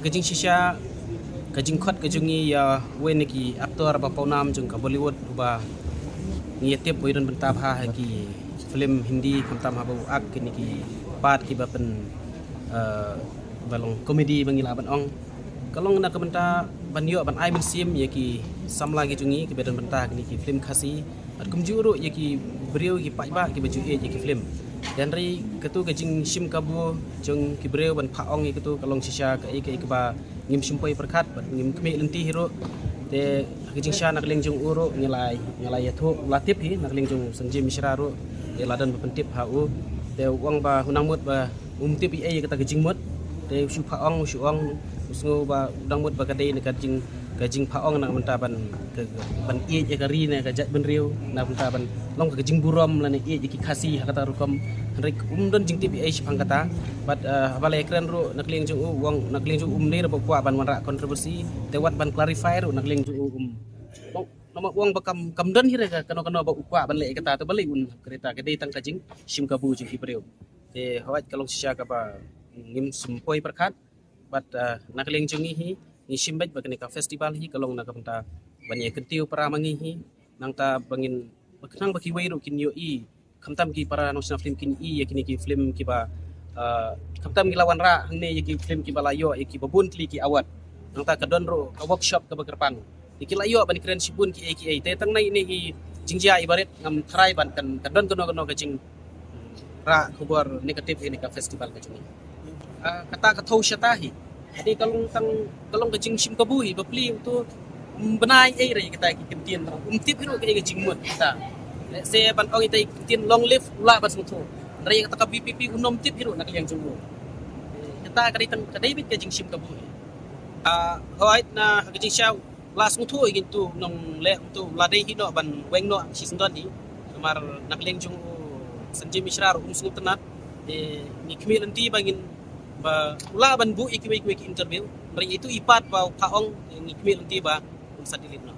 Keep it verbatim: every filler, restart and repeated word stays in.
Ka jingshisha, ka jingkhot ka jong ngi ïa uwei na ki actor ba pawnam jong ka Bollywood uba ngi ïa tip u don bynta bha ha ki film Hindi, khamtam haba u act kine ki part kiba pyn, eh, ba long comedy ba ngi lah ban ong. Ka long na ka bynta ban ïoh ban ai mynsiem ïa ki samla ki jong ngi kiba don bynta ha kine ki film Khasi. Bad kumjuh ruh ïa ki briew ki paidbah kiba ju ïeit ïa ki film. Te hynrei katu ka jingshim kabu jong ki briew ban phah ong ïa katu ka long shisha kaei kaei kaba ngim shim poi pyrkhat bad ngim khmih lynti hi ruh. Te ha ka jingshisha na ka liang jong u ruh ngi la, ngi la ïathuh, la tip hi na ka liang jong Sanjay Mishra ruh. Te la don ba pyntip ha u. Te u ong ba u nang mut ba um tip ei ei ïa kata ka jingmut. Te u shu phah ong, u shu ong, u sngew ba u dang mut ba ka dei na ka jing, ka jingphah ong na ka bynta ban, ka, ban ïeit ïa ka ri ne ka jaitbynriew, na ka bynta ban long ka jingburom lane ïeit ïa ki Khasi ha kata rukom. Hynrei um don jingtip ei ei shaphang kata. Bad, eh, haba la ïakren ruh na ka liang jong u, u ong na ka liang jong u um dei ruh ba u kwah ban wanrah controversy, te wat ban clarify ruh na ka liang jong u um. Long, namar u ong ba kam, kam don hi re ka kano kano ba u kwah ban leh ïa kata, te balei un, ka dei tang ka jingshim kabu jong ki briew. Te hooid ka long shisha kaba ngim shim poi pyrkhat. Bad, eh, na ka liang jong ngi hi, ngi shim beit ba kane ka festival hi ka long na ka bynta ban ïa kyntiew para ma ngi hi. Nangta ba ngin, ba khnang ba kiwei ruh kin ïohi, khamtam ki para nongshna film kin ïohi ïa kine ki film kiba, eh, khamtam ngi la wanrah hangne ïa ki film kiba la ïoh ïa kiba bun tylli ki award. Nangta ka don ruh ka workshop kaba kyrpang. Ïa ki la ïoh ban kren shibun kiei kiei. Te tang na ine i jingjia i barit ngam tharai ban kan, kan don kano kano ka jingrah khubor negative ïa kane ka festival ka jong ngi. Ah, kata ka thew shata hi. Hynrei ka long tang, ka long ka jingshim kabu hi, bapli uto um bna ei ei re ïa kita ki kyntien, um tip hi ruh kaei ka jingmut kita. Lehse ban ong ita i kyntien long live u lah ban sngewthuh. Hynrei ïa kata ka V P P un ym tip hi ruh na ka liang jong u. Kata ka dei tang, ka dei beit ka jingshim kabu hi. Ah, hooid na ka jingshisha la sngewthuh ïa kito nongleh, uto la dei hi noh ban weng noh shisyndon hi. Namar na ka liang jong u Sanjay Mishra ruh um sngewtynnat. Te ngi khmih lynti ba ngin, ba u lah ban buh ïa kiwei kiwei ki interview. Hynrei ito i part ba u phah ong, ngi khmih lynti ba un sa delete noh.